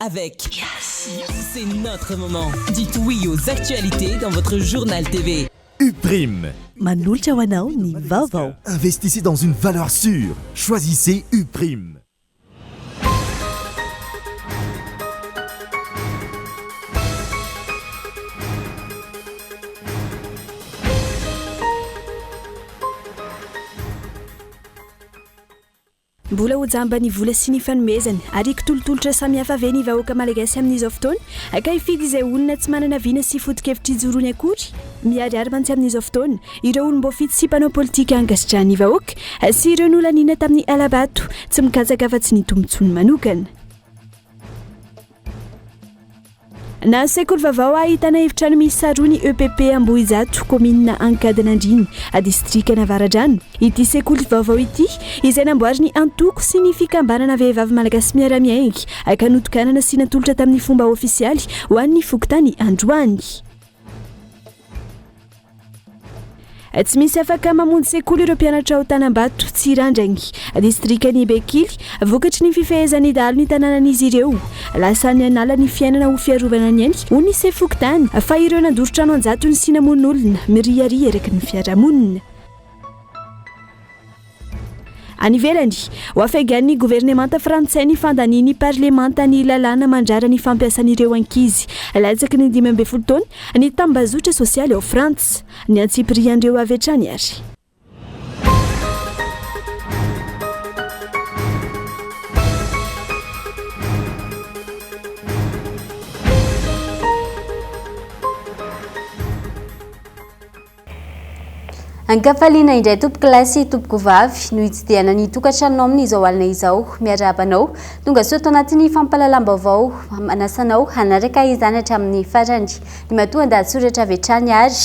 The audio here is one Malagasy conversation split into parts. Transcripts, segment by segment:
Avec C'est notre moment. Dites oui aux actualités dans votre journal TV. Uprime. Manolotra ho anao ny vaovao. Investissez dans une valeur sûre. Choisissez Uprime. Mbola ho jamban'ny vola sy ny fanomezana ary kitolotolotra samihafa ve ny vahoaka malagasy amin'izao fotoana ka hifidy izay olona tsy manana vina sy foto-kevitra ijoroany akory? Miharihary mantsy amin'izao fotoana ireo olom-boafidy sy mpanao politika ankasitrahan'ny vahoaka sy ireo nolaniana tamin'ny hala-bato tsy mikatsaka afa-tsy ny tombontsoany manokana. Nahazo sekoly vaovao ahitana efitrano miisa roa ny EPP Ambohijato, kaominina Ankadinandriana, distrikan'Avaradrano. Ity sekoly vaovao ity, izay namboarin'ny antoko sy ny fikambanana Vehivavy Malagasy Miara-Miainga, ka notokanana sy natolotra tamin'ny fomba ofisialy ho an'ny fokontany androany. Tsy misy afaka mamonjy sekoly ireo mpianatra ao Tanambato, Tsirandragny, distrikan'i Bekily, vokatry ny fifehezan'ny dahalo ny tanànan'izy ireo. Lasa nianala ny fiainana ho fiarovana ny ainy, hoy ny sefo fokontany, fa ireo nandoro trano an-jatony sy namono olona, miriaria eraky ny fiarahamonina. Any ivelany, ho hafaingan'ny governemanta frantsay ny fandanian'ny parlemanta ny lalàna mandrara ny fampiasan'ireo ankizy latsaky ny 15 taona ny tambazotra sosialy ao Frantsa. Ny antsipirian'ireo avy hatrany ary. Ankafaliana indray tompokolahy sy tompokovavy no hitsidihana ny tokantranonao amin'izao alina izao. Miarahaba anao. Tonga soa ato anatin'ny fampahalalam-baovao. Manasa anao hanaraka izany hatramin'ny farany. Ny matoan-dahatsoratra avy hatrany ary.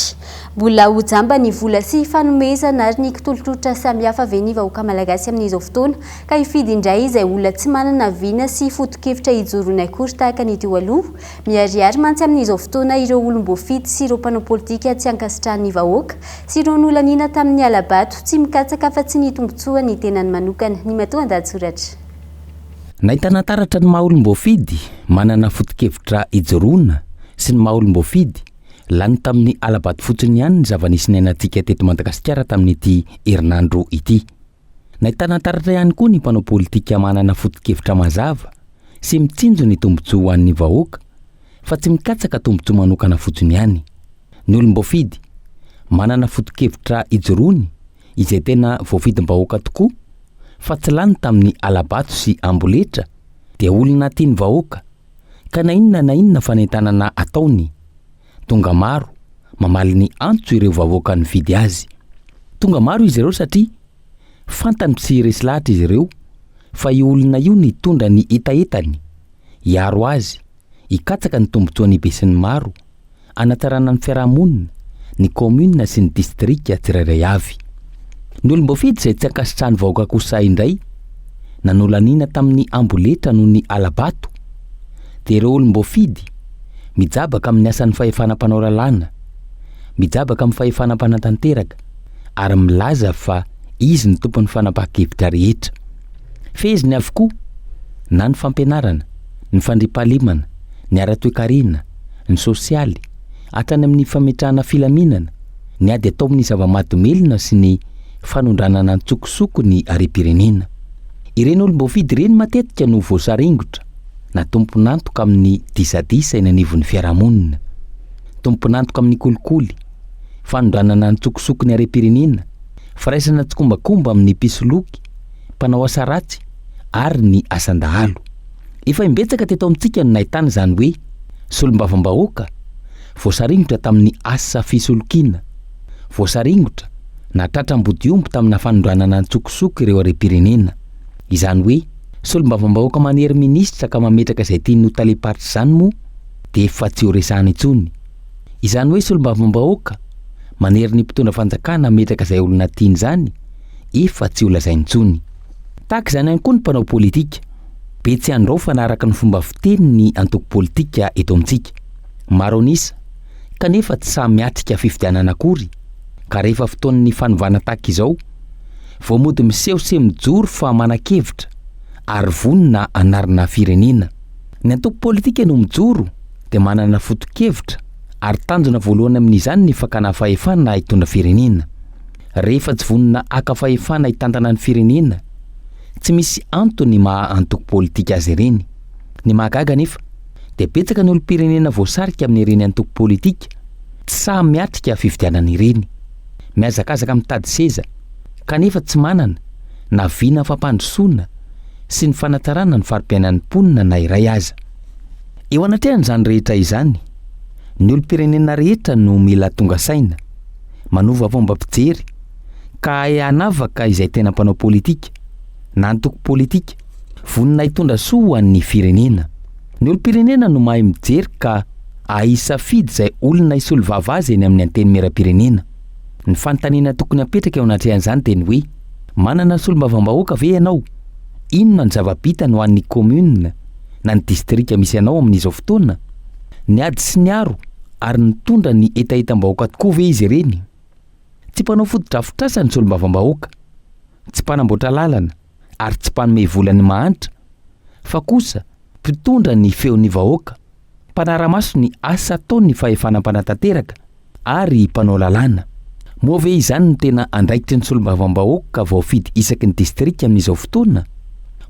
Mbola ho jamba ny vola sy fanomezana ary ny kitolotolotra samihafa ve ny vahoaka malagasy amin'izao fotoana ka hifidy indray izay olona tsy manana vina sy foto-kevitra hijoroany akory tahaka ny teo aloha? Miharihary mantsy amin'izao fotoana ireo olom-boafidy sy ireo mpanao politika tsy ankasitrahan'ny vahoaka sy ireo nolaniana tamin'ny hala-bato tsy mikatsaka afa-tsy ny tombontsoan'ny tenany manokana. Ny matoan-dahatsoratra. Nahitana taratra ny maha olom-boafidy manana foto-kevitra ijoroana sy ny maha olom-boafidy lany tamin'ny hala-bato fotsiny ihany ny zava-nisy niainantsika teto Madagasikara tamin'ity herinandro ity. Nahitana taratra ihany koa ny mpanao politika manana foto-kevitra mazava sy mitsinjo ny tombontsoa ho an'ny vahoaka fa tsy mikatsaka tombontsoa manokana fotsiny ihany. Ny olom-boafidy, manana foto-kevitra ijoroany izay tena voafidim-bahoaka tokoa fa tsy lany tamin'ny hala-bato sy amboletra dia olona tian'ny vahoaka ka na inona na inona fanentanana ataony Tonga maro mamaly ny antso ireo vahoaka nifidy azy. Tonga maro izy ireo satria fantany sy resy lahatra izy ireo fa io olona io nitondra ny hetahetany, hiaro azy, hikatsaka ny tombontsoan'ny besinimaro, hanatsarana ny fiarahamonina, ny kaominina sy ny distrika tsirairay avy. Ny olom-boafidy izay tsy ankasitrahan'ny vahoaka kosa indray na nolaniana tamin'ny amboletra noho ny hala-bato dia ireo olom-boafidy mijabaka amin'ny asan'ny fahefana mpanao lalàna, mijabaka amin'ny fahefana mpanatanteraka ary milaza fa izy no tompon'ny fanapahan-kevitra rehetra. Feheziny avokoa na ny fampianarana, ny fandriampahalemana, ny ara-toekarena, ny sosialy, hatrany amin'ny fametrahana filaminana, ny ady atao amin'ny zava-mahadomelina sy ny fanondranana an-tsokosoko ny harem-pirenena. Ireny olom-boafidy ireny matetika no voasaringotra na tompon'antoka amin'ny disadisa eny anivon'ny fiarahamonina, tompon'antoka amin'ny kolikoly, fanondranana an-tsokosoko ny harem-pirenena, firaisana tsikombakomba amin'ny mpisoloky, mpanao asa ratsy ary ny asan-dahalo. Efa imbetsaka teto amintsika no nahitana izany hoe solombavambahoaka voasaringotra tamin'ny asa fisolokiana, voasaringotra na tratra ambodiomby tamina fanondranana an-tsokosoko ireo harem-pirenena. Izany hoe solombavambahoaka manery minisitra ka mametraka izay tiany ho talem-paritra izany moa dia efa tsy ho resahana intsony. Izany hoe solombavambahoaka manery ny mpitondra fanjakana hametraka izay olona tiany izany efa tsy ho lazaina intsony. Tahaka izany ihany koa ny mpanao politika. Be tsy andraofana araka ny fomba fiteny ny antoko politika eto amintsika. Maro an'isa, kanefa tsy sahy miatrika fifidianana akory, ka rehefa fotoan'ny fanovana tahaka izao, vao mody miseho sy mijoro fa manan-kevitra ary vonona hanarina firenena. Ny antoko politika no mijoro dia manana foto-kevitra ary tanjona voalohany amin'izany ny fakana fahefana hitondra firenena. Rehefa tsy vonona haka fahefana hitantana ny firenena, tsy misy antony maha antoko politika azy ireny. Ny mahagaga anefa dia betsaka ny olom-pirenena voasarika amin'ireny antoko politika tsy sahy miatrika fifidianana ireny. Mihazakazaka mitady seza kanefa tsy manana na vina fampandrosoana sy ny fanatsarana ny fari-piainan'ny mponina na iray aza. Eo anatrehan'izany rehetra izany, ny olom-pirenena rehetra no mila tonga saina, manova fomba fijery, ka hahay hanavaka izay tena mpanao politika, na antoko politika, vonona hitondra soa ho an'ny firenena. Ny olom-pirenena no mahay mijery ka hahay hisafidy izay olona hisolo vava azy eny amin'ny Antenimierampirenena. Ny fanontaniana tokony hapetraka eo anatrehan'izany dia ny hoe, manana solombavambahoaka ve ianao? Inona ny zava-bitany ho an'ny commune na ny distrika misy anao amin'izao fotoana? Niady sy niaro ary nitondra ny hetahetam-bahoaka tokoa ve izy ireny? Tsy mpanao fotodrafitrasa ny solombavambahoaka, tsy mpanamboatra lalana ary tsy mpanome vola ny mahantra fa kosa mpitondra ny feon'ny vahoaka, mpanara-maso ny asa ataon'ny fahefana mpanatanteraka ary mpanao lalàna. Moa ve izany no tena andraikitry ny solombavambahoaka voafidy isaky ny distrika amin'izao fotoana?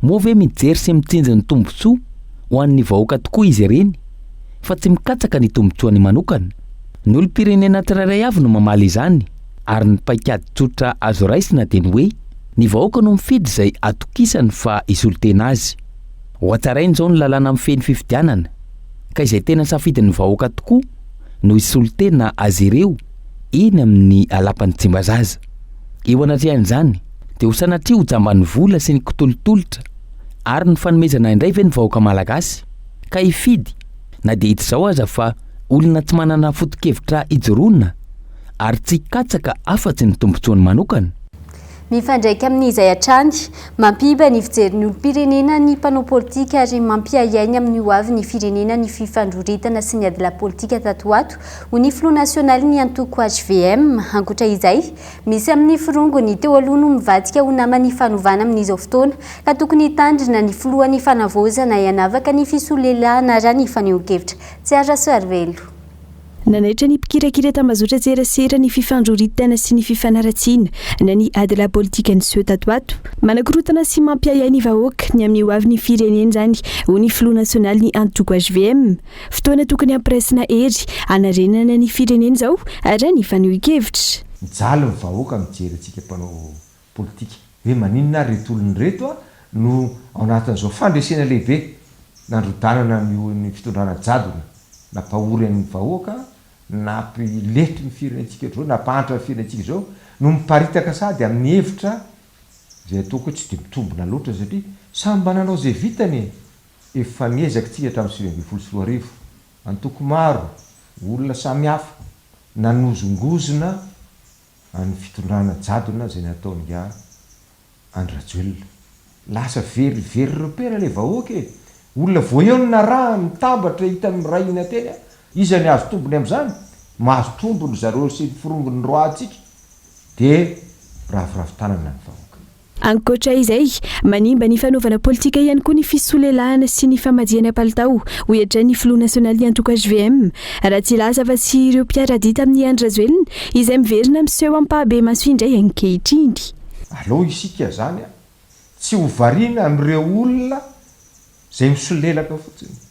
Moa ve mijery sy mitsinjo ny tombontsoa ho an'ny vahoaka tokoa izy ireny fa tsy mikatsaka ny tombontsoany manokana? Ny olom-pirenena tsirairay avy no mamaly izany ary ny paikady tsotra azo raisina dia ny hoe ny vahoaka no mifidy izay atokisany fa hisolo tena azy. Hohatsaraina izao ny lalàna mifehy ny fifidianana ka izay tena safidin'ny vahoaka tokoa no hisolo tena azy ireo eny amin'ny alapan'i Tsimbazaza. Eo anatrehan'izany dia ho sanatria ho jamban'ny vola sy ny kitolotolotra ary ny fanomezana indray ve ny vahoaka malagasy ka hifidy na dia hita izao aza fa olona tsy manana foto-kevitra hijoroana ary tsy hikatsaka afa-tsy ny tombontsoany manokana? Mifandraika amin'izay hatrany, mampiiba ny fijerin'ny olom-pirenena ny mpanao politika ary mampiahiahy ny amin'ny hoavy ny firenena ny fifandroritana sy ny adilahy politika tato ho ato, hoy ny filoha nasionalin'ny antoko hvm. Ankoatra izay, misy amin'ny forongony teo aloha no mivadika ho naman'ny fanovana amin'izao fotoana ka tokony hitandrina ny filohan'ny fanavaozana hanavaka ny fisolelahana raha ny fanehoan-kevitra. Tsiaro Rasoarivelo. Nanaitra ny mpikirakira tambazotran-tserasera ny fifandroritana sy ny fifanaratsiana na ny adilahy politika niseho tato ato. Manakorontana sy mampiahiahy ny vahoaka ny amin'ny hoavin'ny firenena izany, hoy ny filoha nasionalin'ny antoko hvm. Fotoana tokony hampiraisina hery hanarenana ny firenena izao, raha ny fanehoan-kevitra. Mijaly ny vahoaka mijery antsika mpanao politika. Hoe maninona ary ireto olona ireto no ao anatin'izao fandresena lehibe nandrodanana ny ny fitondrana jadona, nampahory an'ny vahoaka, nampiletry ny firenentsika ohatr'izao, nampahantra ny firenentsika izao, no miparitaka sady amin'ny hevitra izay ataoko hoe tsy dia mitombina loatra satria samy mba nanao izay vitany e! Efa niezaka isika hatramin'ny 2019, antoko maro, olona samihafa, nanozongozona an'ny fitondrana jadona izay nataon'ingahy Andry Rajoelina. Lasa very very repère ilay vahoaka e! Olona vao eo no narahany, mitambatra, hitany miray hina teny a! Iza ny azo tombony amin'izany? Mahazo tombony zareo sy ny forongony roi antsika dia miraviravy tanana ny vahoaka. Ankoatra izay, manimba ny fanaovana politika ihany koa ny fisolelahana sy ny famadihana palitao, hoy hatrany ny filoha nasionalin'ny antoko hvm, raha tsy hilaza afa-tsy ireo mpiara-dia tamin'i Andry Rajoelina, izay miverina miseho ampahabemaso indray ankehitriny. Aleo isika zany tsy ho variana amin'ireo olona izay misolelaka fotsiny.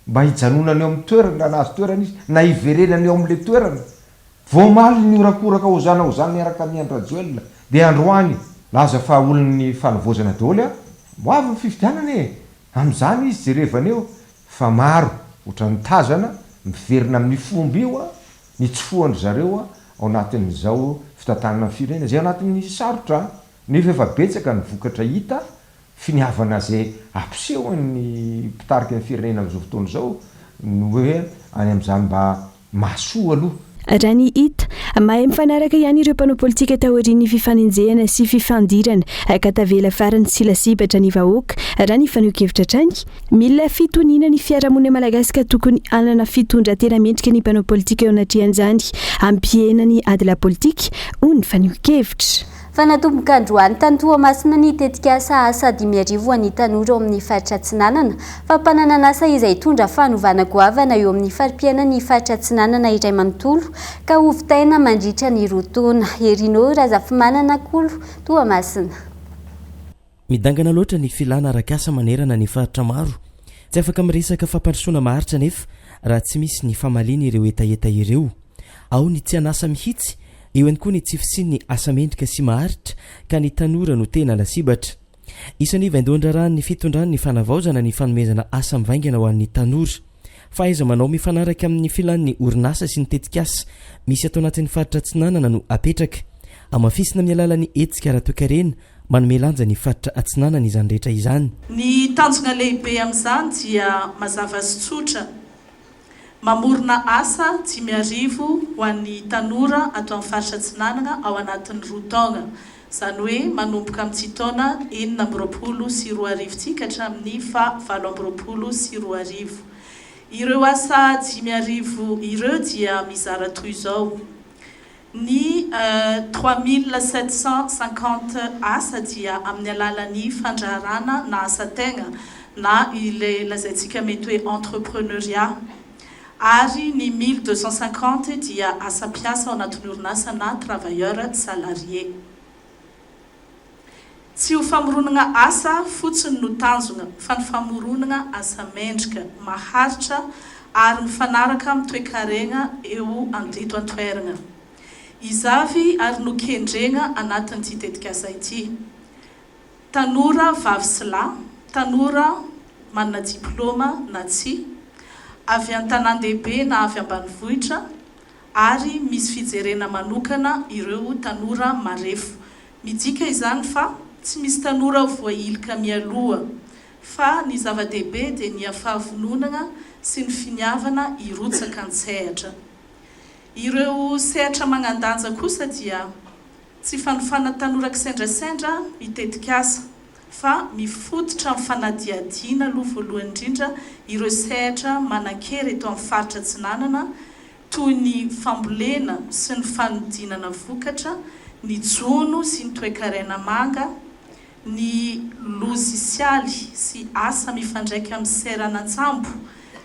Mba hijanonany eo amin'ny toerany raha nahazo toerana izy, na hiverenany eo amin'ilay toerana. Vao omaly nihorakoraka hozana hozana niaraka tamin'i Andry Rajoelina, dia androany laza fa olon'ny fanavaozana daholo an! Ho avy ny fifidianana e! Amin'izany izy jerevana eo fa maro ohatran'ny tazana miverina amin'io fomba io an, ny tsofohan-dry zareo ao anatin'izao fitantanana ny firenena izay ao anatin'ny sarotra an! Nefa efa betsaka ny vokatra hita Finiavana izay ampisehon'ny mpitarika ny firenena amin'izao fotoana izao ny hoe any amin'izany mba mahasoa aloha. Raha ny hita, mahay mifanaraka ihany ireo mpanao politika taorian'ny fifanenjehana sy fifandirana ka tavela farany sy lasibatra ny vahoaka, raha ny fanehoan-kevitra hatrany. Mila fitoniana ny fiarahamonina malagasy ka tokony hanana fitondran-tena mendrika ny mpanao politika eo anatrehan'izany hampihena ny adilahy politika, hoy ny fanehoan-kevitra. Fa natomboka androany tany Toamasina ny tetikasa Asa 5000 ho an'ny tanora ao amin'ny faritra Atsinanana. Fampananan'asa izay hitondra fanovana goavana eo amin'ny fari-piainan'ny faritra Atsinanana iray manontolo ka hovitaina mandritra ny roa taona. Herino Razafimanana Kolo, Toamasina. Midangana loatra ny filàna arak'asa manerana ny faritra maro. Tsy afaka miresaka fampandrosoana maharitra anefa raha tsy misy ny famaliana ireo hetaheta ireo. Ao ny tsy an'asa mihitsy, eo ihany koa ny tsy fisian'ny asa mendrika sy maharitra ka ny tanora no tena lasibatra. Isan'ny vaindohan-draharahan'ny fitondran'ny fanavaozana ny fanomezana asa mivaingana ho an'ny tanora. Fahaiza-manao mifanaraka amin'ny filan'ny orinasa sy ny tetikasa misy ato anatin'ny faritra Atsinanana no apetraka. Hamafisina amin'ny alalan'ny hetsika ara-toekarena manome lanja ny faritra Atsinanana izany rehetra izany. Ny tanjona lehibe amin'izany dia mazava sy tsotra, mamorona asa 5000 ho an'ny tanora ato amin'ny faritra Atsinanana ao anatin'ny roa taona, izany hoe manomboka amin'ity taona 2026 ity ka hatramin'ny faha 2028. Ireo asa 5000 ireo dia mizara toy izao. Ny 3750 asa dia amin'ny alalan'ny fandraharana na asa tegna na ilay lazaintsika mety hoe entrepreneuriat ary ny 1250 dia asa mpiasa ao anatin'ny orinasa na travailleur salarié. Tsy ho famoronagna asa fotsiny no tanjogna fa ny famoronagna asa mendrika, maharitra ary mifanaraka amin'ny toekaregna eo eto an-toeragna. Iza avy ary no kendregna anatin'ity tetikasa ity? Tanora vavy sy lahy, tanora manana diplaoma na tsia, avy an-tanàn-dehibe na avy ambanivohitra, ary misy fijerena manokana ireo tanora marefo. Midika izany fa tsy misy tanora voahilika mialoha, fa ny zava-dehibe dia ny fahavononana sy ny finiavana hirotsaka an-tsehatra. Ireo sehatra manan-danja kosa dia tsy fanofana tanora kisendrasendra ny tetikasa, fa mifototra amin'ny fanadihadiana aloha voalohany indrindra ireo sehatra manan-kery eto amin'ny faritra Atsinanana toy ny fambolena sy ny fanodinana vokatra, ny jono sy ny toekarena manga, ny lozisialy sy asa mifandraika amin'ny seranan-tsambo,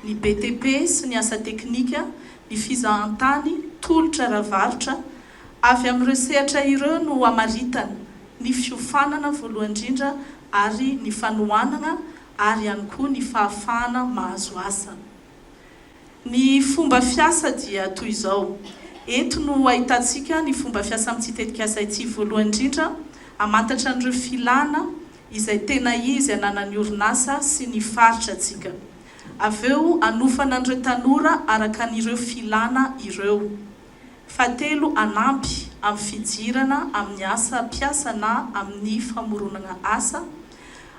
ny BTP sy ny asa teknika, ny fizahantany, tolotra ara-varotra. Avy amin'ireo sehatra ireo no hamaritana ny fiofanana voalohany indrindra ary ny fanohanana ary ihany koa ny fahafahana mahazo asa. Ny fomba fiasa dia toy izao. Eto no ahitantsika ny fomba fiasa amin'ity tetikasa ity. Voalohany indrindra, hamantatra an'ireo filàna izay tena izy ananan'ny orinasa sy ny faritra antsika. Avy eo, hanofana an'ireo tanora araka an'ireo filàna ireo. Fahatelo, hanampy amin'ny fidirana amin'ny asa mpiasa na amin'ny famoronana asa.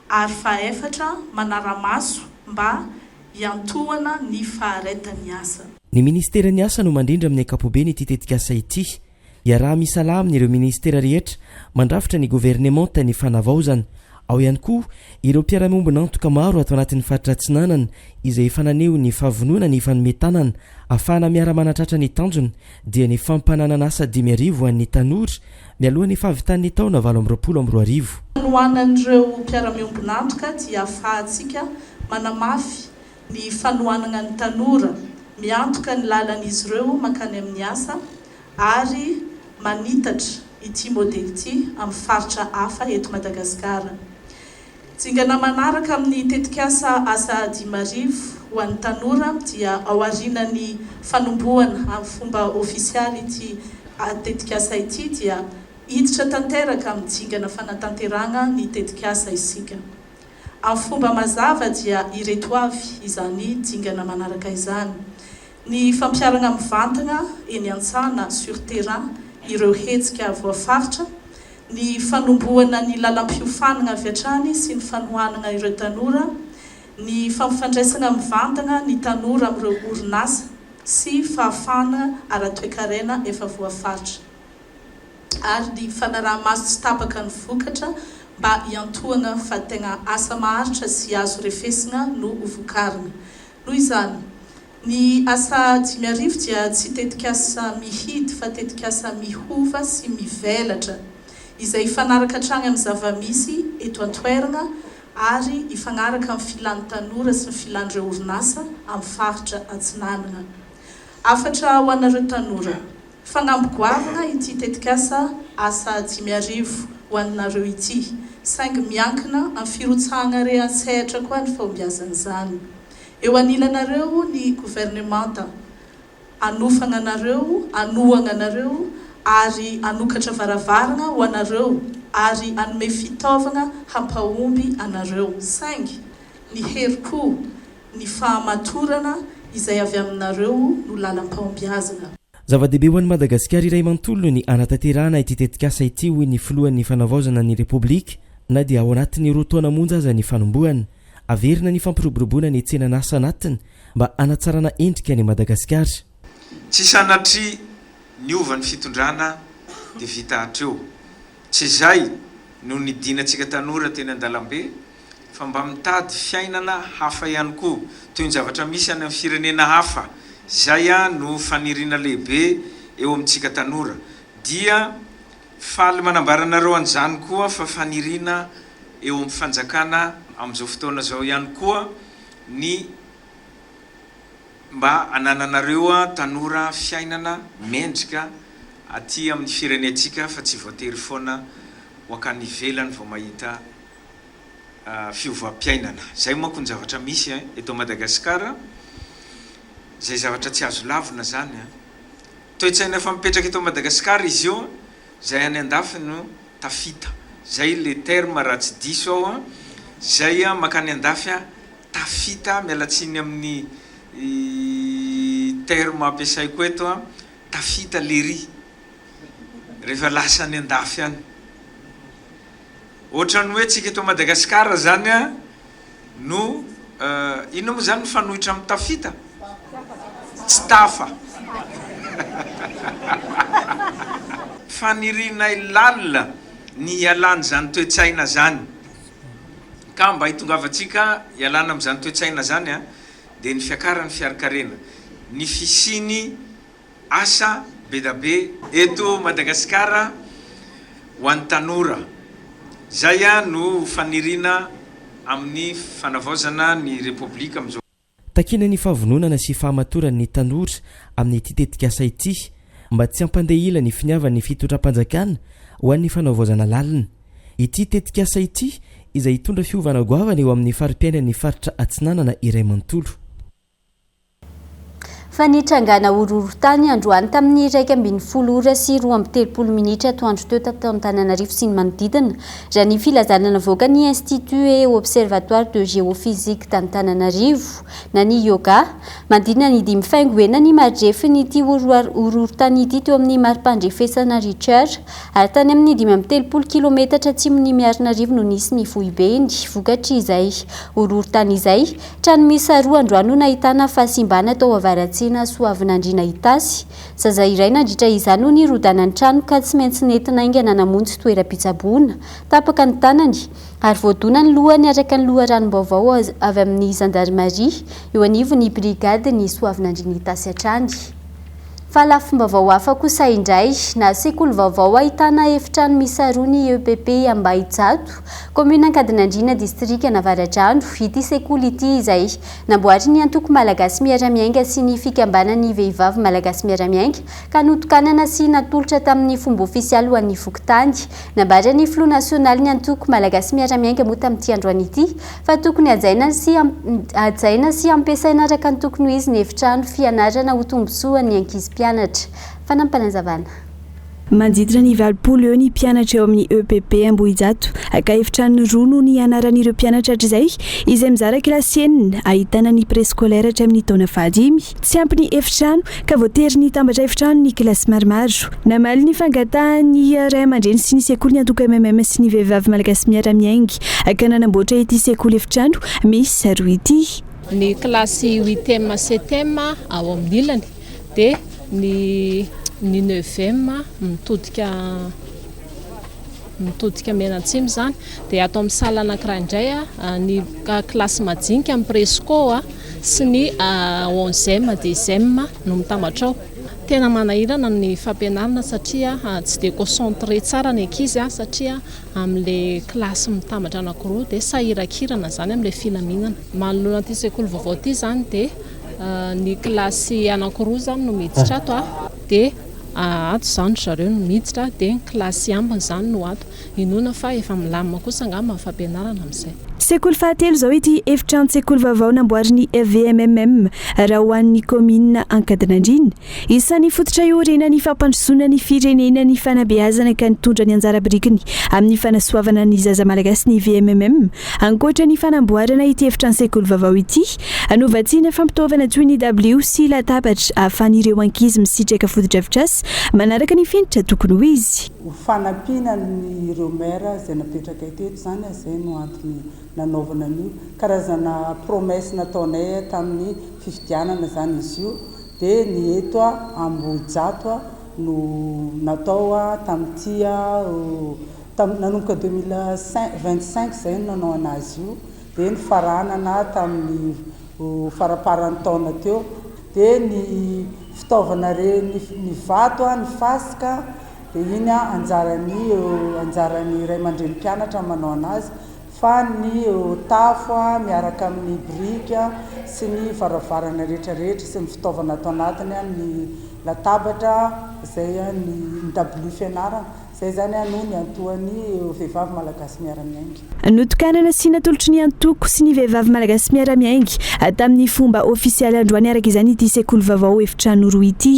Ary fahaefatra, manara-maso mba hiantohana ny faharetan'ny asa. Ny Ministeran'ny Asa no mandrindra amin'ny ankapobeny ity tetikasa ity. Iaraha-misalahy amin'ireo minisitera rehetra mandrafitra ny governemanta ny fanavaozana. Ao ihany koa ireo mpiara-miombon'antoka maro ato anatin'ny faritra Atsinanana izay efa naneho ny fahavononany hifanome tanana ahafahana miara-manatratra ny tanjona dia ny fampananan'asa 5000 ho an'ny tanora mialoha ny fahavitan'ny taona 2028. Fanohanan'ireo mpiara-miombon'antoka dia ahafahantsika manamafy ny fanohanana ny tanora, miantoka ny lalan'izy ireo mankany amin'ny asa ary manitatra ity modely ity amin'ny faritra hafa eto Madagasikara. Dingana manaraka amin'ny tetikasa Asa 5000 ho an'ny tanora dia aorianan'ny fanombohana amin'ny fomba ofisialy ity tetikasa ity dia hiditra tanteraka amin'ny dingana fanatanterahana ny tetikasa isika. Amin'ny fomba mazava dia ireto avy izany dingana manaraka izany, Ny fampiharana mivantana eny an-tsaha na sur terrain ireo hetsika voafaritra, ny fanombohana ny lalam-piofanana avy hatrany sy ny fanohanana ireo tanora, ny fampifandraisana mivantana ny tanora amin'ireo orinasa sy fahafahana ara-toekarena efa voafaritra. ary ny fanaraha-maso tsy tapaka ny vokatra mba hiantohana fa tegna asa maharitra sy azo refesina no ho vokarina. Noho izany, ny asa 5000 dia tsy tetikasa mihidy fa tetikasa mihova sy mivelatra. Izay hifanaraka hatrany amin'ny zava-misy eto an-toerana ary hifagnaraka amin'ny filan'ny tanora sy ny filan'ireo orinasa amin'ny faritra Atsinanana. Hafatra ho anareo tanora, Fanamby goavana ity tetikasa Asa 5000 ho anareo ity, saingy miankina amin'ny firotsahanareo an-tsehatra koa ny fahombiazan'izany. Eo anilanareo ny governemanta. Hanofana anareo, hanohana anareo, ary hanokatra varavarana ho anareo, ary hanome fitaovana hampahomby anareo. Saingy, ny herim-po, ny fahamatorana izay avy aminareo no lalam-pahombiazana. Zava-dehibe ho an'i Madagasikara iray manontolo ny hanatanterahana ity tetikasa ity, hoy ny filohan'ny Fanavaozana ny Repoblika, na dia ao anatin'ny roa taona monja aza ny fanombohana. Averina ny fampiroboroboana ny tsenan'asa anatiny mba hanatsarana endrika an'i Madagasikara. Tsy sanatria niova ny fitondrana dia vita hatreo. Tsy izay no nidinantsika tanora teny an-dalambe fa mba mitady fiainana hafa ihany koa, toy ny zavatra misy any amin'ny firenena hafa. Izay no faniriana lehibe eo amintsika tanora. Dia faly manambara anareo an'izany koa fa faniriana eo amin'ny fanjakana amin'izao fotoana izao ihany koa ny mba hanananareo tanora fiainana mendrika aty amin'ny firenentsika fa tsy voatery foana ho akany ivelany vao mahita fiovam-piainana. Izay manko ny zavatra misy eto Madagasikara, izay zavatra tsy azo lavina izany. Toe-tsaina efa mipetraka eto Madagasikara izy io, izay any andafy no tafita. Zay le terme raha tsy diso aho an, zay an makany andafy an tafita, miala tsiny amin'ny terme ampiasaiko eto an, tafita lery rehefa lasa any andafy any. Ohatran'ny hoe tsika eto Madagasikara zany an no inona moa zany mifanohitra amin'ny tafita? Tsy tafa. Fanirianay lalina ny hialan'izany toe-tsaina zany. Ka mba hitongavantsika hialana amin'izany toe-tsaina zany dia ny fiakaran'ny fiarikarena, ny fisiany Asa bedabe eto Madagasikara ho an'ny tanora. Izay no faniriana amin'ny fanavaozana ny Repoblika amin'izao. Takiana ny fahavononana sy fahamatoran'ny tanora amin'ity tetikasa ity mba tsy hampandeha ila ny finiavan'ny fitondram-panjakana ho an'ny fanavaozana lalina. Ity tetikasa ity izay hitondra fiovana goavana eo amin'ny fari-piainan'ny faritra Atsinanana iray manontolo. Fa nitrangana horohorontany androany tamin'ny 11 ora sy 32 minitra atoandro teo tato Antananarivo sy ny manodidina, raha ny filazana navoakan'ny Institut et Observatoire de Géophysique d'Antananarivo na ny IOGA. Manodidina ny dimy faingo enina ny maridrefin'ity horohorontany ity teo amin'ny mari-pandrefesana Richter ary tany amin'ny 35 kilometatra atsimon'i Miarinarivo no nisy ny foibeny. Vokatr'izay horohorontany izay, Trano miisa roa androany no nahitana fahasimbana tao Avaratsena Soavinandriana Itasy. Zaza iray nandritra izany no nirodana ny trano ka tsy maintsy nentina haingana namonjy toeram-pitsaboana. Tapaka ny tanany ary voadona ny lohany araka ny loharanom-baovao avy amin'ny zandarimaria eo anivon'ny brigadin'i Soavinandriana Itasy hatrany. Fa lafim-baovao hafa kosa indray, na sekoly vaovao ahitana efitrano miisa roa ny EPP Ambahijato, kaominina Ankadinandriana, distrikan'Avaradrano. Ity sekoly ity izay namboarin'ny antoko Malagasy Miara-Miainga sy ny fikambanan'ny vehivavy Malagasy Miara-Miainga ka notokanana sy natolotra tamin'ny fomba ofisialy ho an'ny fokontany. Nambaran'ny filoha nasionalin'ny antoko Malagasy Miara-Miainga moa tamin'ity androany ity fa tokony hajaina sy hajaina sy ampiasaina araka ny tokony ho izy ny efitrano fianarana ho tombontsoan'ny ankizy mpianatra. Fanampinazavana. Manodidina ny 80 eo ny mpianatra eo amin'ny EPP Ambohijato ka efitrano roa no nianaran'ireo mpianatra hatrizay izay mizara kilasy enina ahitana ny préscolaire hatramin'ny taona fahadimy. Tsy ampy ny efitrano ka voatery nitambatra efitrano ny kilasy maromaro. Namaly ny fangatahan'ny ray aman-dreny sy ny sekoly ny antoko MMM sy ny Vehivavy Malagasy Miara-Miainga ka nanamboatra ity sekoly efitrano miisa roa ity. Ny kilasy huitième septième ao amin'ny ilany dia ny ny neuvième mitodika mitodika mianatsimo izany dia ato amin'ny salle anankiray indray ny kilasy majinika amin'ny presco sy ny onzième dixième no mitambatra ao. Tena manahirana ny fampianarana satria tsy dia concentré tsara ny ankizy satria amin'ilay kilasy mitambatra anankiroa dia sahirankirana izany amin'ilay filaminana. Manoloana ity sekoly vaovao ity izany dia ny kilasy anankiroa izany no miditra ato dia ato izany ry zareo no miditra dia ny kilasy ambiny izany no ato. Inoana fa efa milamina kosa angamba ny fampianarana amin'izay. Sekoly fahatelo izao ity efitranon-tsekoly vaovao namboarin'ny FVMMM raha ho an'ny kaominina Ankadinandriana. Isan'ny fototra iorenan'ny fampandrosoana ny firenena ny fanabeazana ka nitondra ny anjara birikiny amin'ny fanasoavana ny zaza malagasy ny VMMM. Ankoatra ny fanamboarana ity efitranon-tsekoly vaovao ity, novatsiana fampitaovana toy ny dabilio sy latabatra ahafahan'ireo ankizy misitraka fotodrafitrasa manaraka ny fenitra tokony ho izy. Ho fanampiana ny ireo maire izay napetrakay teto izany, izay no antony nanaovana an'io. Karazana promesse nataonay tamin'ny fifidianana izany izy io. Dia ny eto Ambohijato no natao tamin'ity, nanomboka 2025 izay no nanao an'azy io, dia nifaranana tamin'ny faramparan'ny taona teo. Dia ny fitaovana re, ny vato, ny fasika, dia iny anjaran'ny anjaran'ny ray aman-dreny mpianatra ny manao an'azy, fa ny tafo miaraka amin'ny biriky sy ny varavarana rehetra rehetra sy ny fitaovana ato anatiny, ny latabatra, izay ny dabilio fianarana. Izay izany no niantohan'ny Vehivavy Malagasy Miara-Miainga. Notokanana sy natolotry ny antoko sy ny Vehivavy Malagasy Miara-Miainga tamin'ny fomba ofisialy androany araka izany ity sekoly vaovao efitrano roa ity.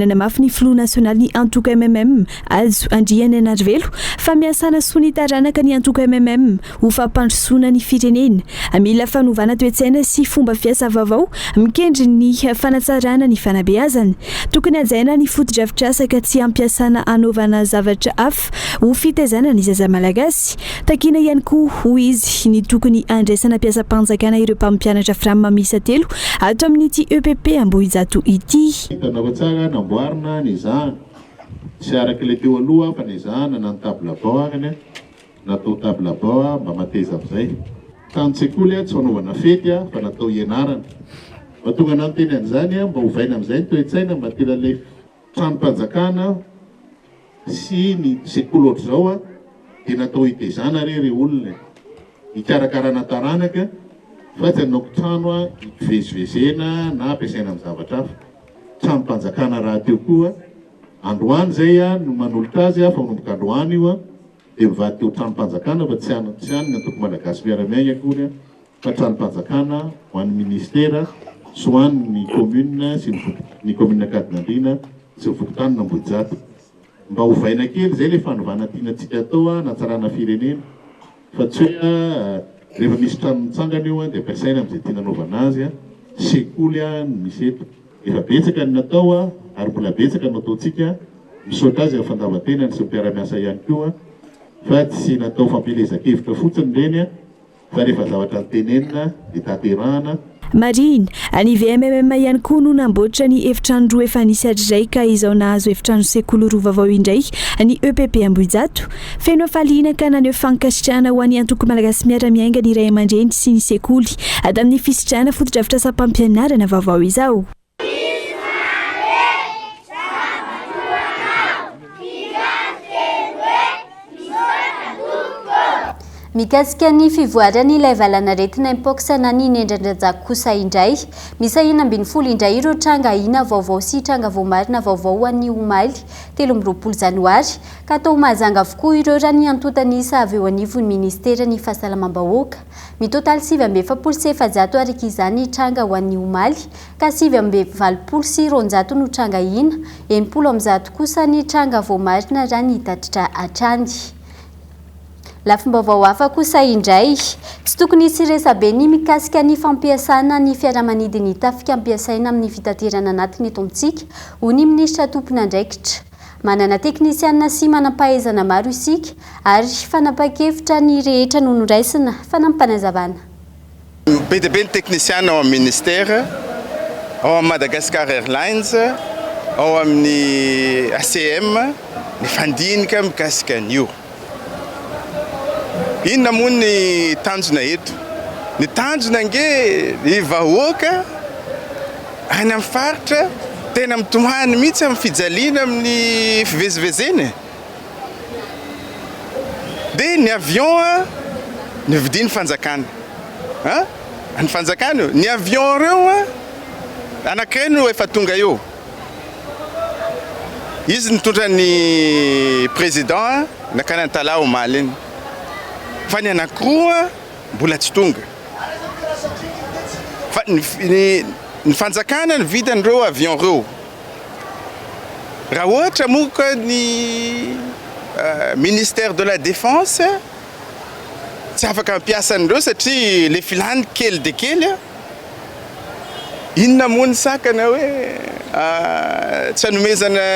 Nanamafy ny filoha nasionalin'ny antoko mmm, Hajo Andrianainarivelo, fa miasa hanasoa ny taranaka ny antoko mmm ho fampandrosoana ny firenena. Mila fanovana toe-tsaina sy fomba fiasa vaovao mikendry ny fanatsarana ny fanabeazana. Tokony hajaina ny fotodrafitrasa ka tsy hampiasana hanaovana zavatra hafa ho fitaizana ny zaza malagasy. Takiana ihany koa, hoy izy, ny tokony handraisana mpiasam-panjakana ireo mpampianatra Fram miisa telo ato amin'ity EPP Ambohijato ity. Hitanareo tsara, namboarina, nezahana, tsy araka ilay teo aloha fa nezahana na ny table banc arany an. Natao table banc mba mateza amizay. Tranon-tsekoly tsy fanaovana fety fa natao hianarana. Mba tonga nanonteny an'izany mba ovaina amizay ny toe-tsaina mba tena le tranom-panjakana sy ny sekoly ohatr'izao dia natao hitezana re ry olona e. Hikarakarana taranaka fa tsy hanao kitrano hivezivezena na ampiasaina amin'ny zavatra hafa. Tranom-panjakana rahateo koa androany izay no manolotra azy fa manomboka androany io. dia mivadika ho tranom-panjakana fa tsy an tsy an ny antoko Malagasy Miara-Miainga akory an fa tranom-panjakana ho an'ny ministera sy ho an ny commune sy ny foko ny commune Ankadinandriana sy ny fokontanin Ambohijato. Mba ovaina kely izay ilay fanovana tiana tsika atao an hanatsarana firenena fa tsy hoe an rehefa misy trano mitsangana eo an dia ampiasaina amin'izay tiana anaovana azy an sekoly an no misy eto. Efa betsaka ny natao ary mbola betsaka no ataontsika, misaotra azy amin'ny fandavan-tenany sy ny mpiara-miasa ihany koa fa tsy natao fampielezan-kevitra fotsiny ireny fa rehefa zavatra notenenina dia tanterahana. Marihina, ny VMMM ihany koa no namboatra ny efitrano roa efa nisy hatrizay ka izao nahazo efitrano sekoly roa vaovao indray ny EPP Ambohijato. Feno hafaliana ka naneho fankasitrahana ho an'ny Antoko Malagasy Miara-Miainga ny ray aman-dreny sy ny sekoly tamin'ny fisitrahana fotodrafitrasam-pampianarana vaovao izao. Mikasika ny fivoaran'ilay valanaretina Mpox na ny nendran-drajako kosa indray, miisa 16 indray ireo tranga ahiana vaovao sy tranga voamarina vaovao ho an'ny omaly 23 janoary Ka atao Mahajanga avokoa ireo raha ny antontan'isa avy eo anivon'ny ministeran'ny fahasalamam-bahoaka. Mitotaly 449 araka izany ny tranga ho an'ny omaly, ka 289 no tranga ahiana, 160 kosa ny tranga voamarina raha ny tatitra hatrany. Lafim-baovao hafa kosa indray, tsy tokony hisy resabe ny mikasika ny fampiasana ny fiaramanidin'ny tafika ampiasaina amin'ny fitaterana anatiny eto amintsika, hoy ny minisitra tompon'andraikitra. Manana teknisianina sy manam-pahaizana maro isika ary fanapahan-kevitra ny rehetra no noraisina, fanampim-panazavana. Be dia be ny teknisiana ao amin'ny ministera, ao amin'ny Madagascar Airlines, ao amin'ny ACM, nifandinika mikasika an'io. Inona moa ny tanjona eto? Ny tanjona ange ny vahoaka any amin'ny faritra. Tena mitomany mihitsy amin'ny fijaliana amin'ny fivezivezena e! Dia ny avion an, novidian'ny fanjakana. An! An'ny fanjakana io. Ny avion ireo an, anankiray no efa tonga eo. Izy nitondra ny président nankany Antalaha omaly iny. Fa ny anankiroa mbola tsy tonga. Fa ny ny fanjakana nividy an'ireo avion ireo. Raha ohatra moa ka ny ministère de la défense tsy afaka hampiasa an'ireo satria le filany kely dia kely an, inona moa ny sakana hoe tsy hanomezana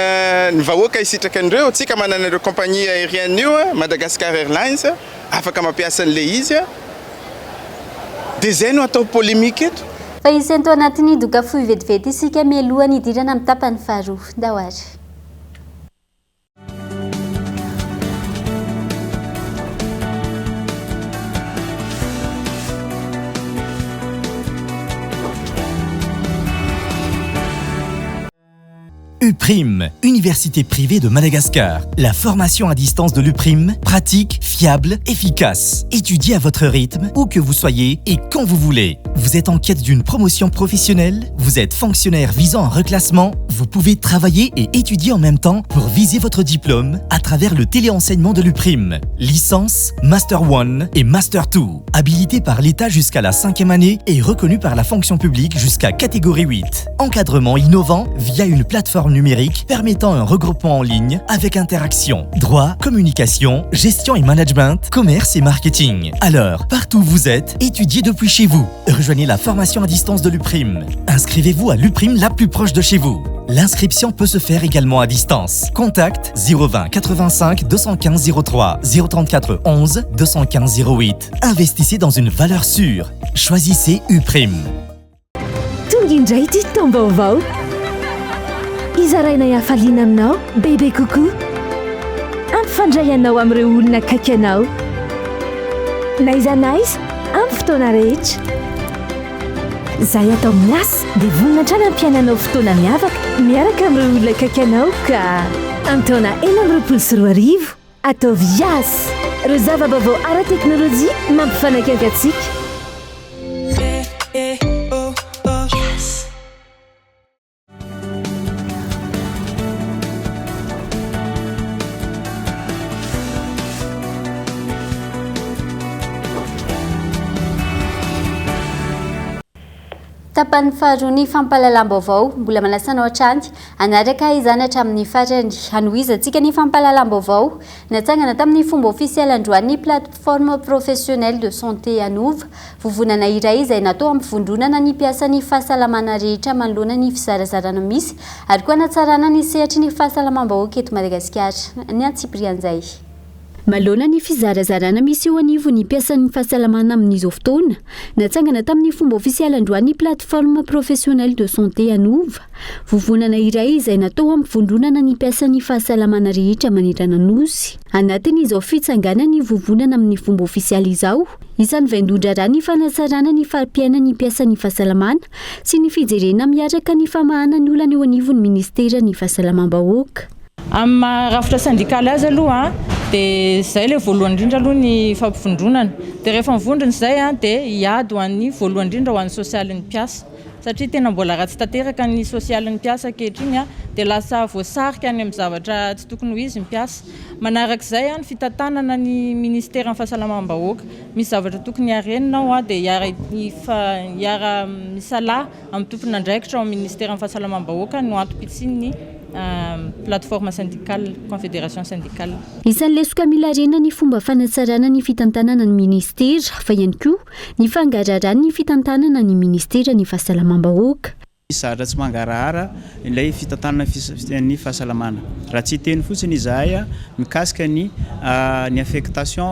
ny vahoaka hisitraka an'ireo? Tsika manana ireo compagnie aérienne io an, Madagascar Airlines, afaka mampiasa an'ilay izy an, dia izay no atao polémique eto. Fa hisento anatin'ny doka fohy vetivety isika mialohan'ny hidirana amin'ny tapany faharoa. Ndao ary. UPRIM, Université privée de Madagascar. La formation à distance de l'UPRIM, pratique, fiable, efficace. Étudiez à votre rythme, où que vous soyez et quand vous voulez. Vous êtes en quête d'une promotion professionnelle Vous êtes fonctionnaire visant un reclassement Vous pouvez travailler et étudier en même temps pour viser votre diplôme à travers le téléenseignement de l'UPRIM. Licence, Master 1 et Master 2. Habilité par l'État jusqu'à la cinquième année et reconnu par la fonction publique jusqu'à catégorie 8. Encadrement innovant via une plateforme numérique permettant un regroupement en ligne avec interaction, droit, communication, gestion et management, commerce et marketing. Alors, partout où vous êtes, étudiez depuis chez vous. Rejoignez la formation à distance de l'UPRIM. Inscrivez-vous à l'UPRIM la plus proche de chez vous. L'inscription peut se faire également à distance. Contact 020 85 215 03 034 11 215 08. Investissez dans une valeur sûre. Choisissez UPRIM. Tonga indray ity taom-baovao. Hizarainay hafaliana aminao bebe kokoa. Hampifandray anao amin'ireo olona akaiky anao. N'aiza n'aiza, amin'ny fotoana rehetra. Izahay ato amin'ny Yas dia vonona hatrany hampiaina anao fotoana miavaka miaraka amin'ireo olona akaiky anao ka. Amin'ny taona 2026, ataovy Yas! Ireo zava-baovao ara-teknolojia mampifanakaiky antsika. Tapany faharoa ny fampahalalam-baovao. Mbola manasa anao hatrany hanaraka izany hatramin'ny farany. Hanohizantsika ny fampahalalam-baovao. Natsangana tamin'ny fomba ofisialy androany ny Plateforme Professionnelle de Santé Anova. Vovonana iray izay natao hampivondronana ny mpiasan'ny fahasalamana rehetra manoloana ny fizarazarana misy ary koa hanatsarana ny sehatry ny fahasalamam-bahoaka eto Madagasikara. Ny antsipirian'izay. Manoloana ny fizarazarana misy eo anivon'ny mpiasan'ny fahasalamana amin'izao fotoana, natsangana tamin'ny fomba ofisialy androany ny Plateforme Professionnelle de Santé Anova, vovonana iray izay natao hampivondronana ny mpiasan'ny fahasalamana rehetra manerana Nosy. Anatin'izao fitsanganan'ny vovonana amin'ny fomba ofisialy izao, Isan'ny vaindohan-draharaha ny fanatsarana ny fari-piainan'ny mpiasan'ny fahasalamana sy ny fijerena miaraka ny famahana ny olana eo anivon'ny minisiteran'ny fahasalamam-bahoaka. Amin'ny maha rafitra sendikaly azy aloha dia izay ilay voalohany indrindra aloha ny fampivondronana. Dia rehefa mivondrona izay dia hiady ho an'ny voalohany indrindra ho an'ny sosialin'ny mpiasa. Satria tena mbola ratsy tanteraka ny sosialin'ny mpiasa ankehitriny dia lasa voasarika any amin'ny zavatra tsy tokony ho izy ny mpiasa. Manarak'izay, ny fitantanana ny minisiteran'ny fahasalamam-bahoaka. Misy zavatra tokony harenina ao dia hiara-misalahy amin'ny tompon'andraikitra ao amin'ny minisiteran'ny fahasalamam-bahoaka no antom-pisian'ny plateforme syndicale, confédération syndicale. Isan'ny lesoka mila harena ny fomba fanatsarana ny fitantanana ny minisitera, fa ihany koa ny fangaraharahan'ny fitantanana ny minisiteran'ny fahasalamam-bahoaka. Misy zavatra tsy mangarahara ilay fitantanana ny fahasalamana. Raha tsy hiteny fotsiny izahay mikasika ny ny affectation,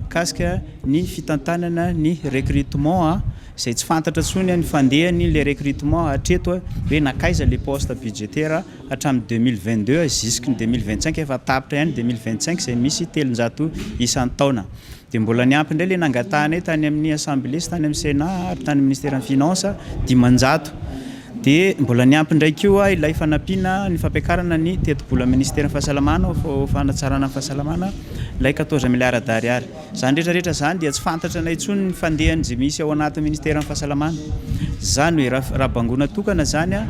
mikasika ny fitantanana ny recrutement izay tsy fantatra intsony ny fandehany ilay recrutement hatreto hoe nankaiza ilay poste budgétaire hatramin'ny 2022 jusque ny 2025 efa tapitra ihany 2025 izay misy 300 isan-taona. Dia mbola niampy indray ilay nangatahanay tany amin'ny Assemblée sy tany amin'ny Sénat ary tany amin'ny Ministeran'ny Finances, 500. Dia mbola niampy indray koa ilay fanampiana ny fampiakarana ny tetibola ministeran'ny fahasalamana ho fanatsarana ny fahasalamana ilay quatorze milliards d'ariary. Izany rehetra rehetra izany dia tsy fantatra anay intsony ny fandehany izay misy ao anatin'ny ministeran'ny fahasalamana. Izany hoe raha bangoina tokana izany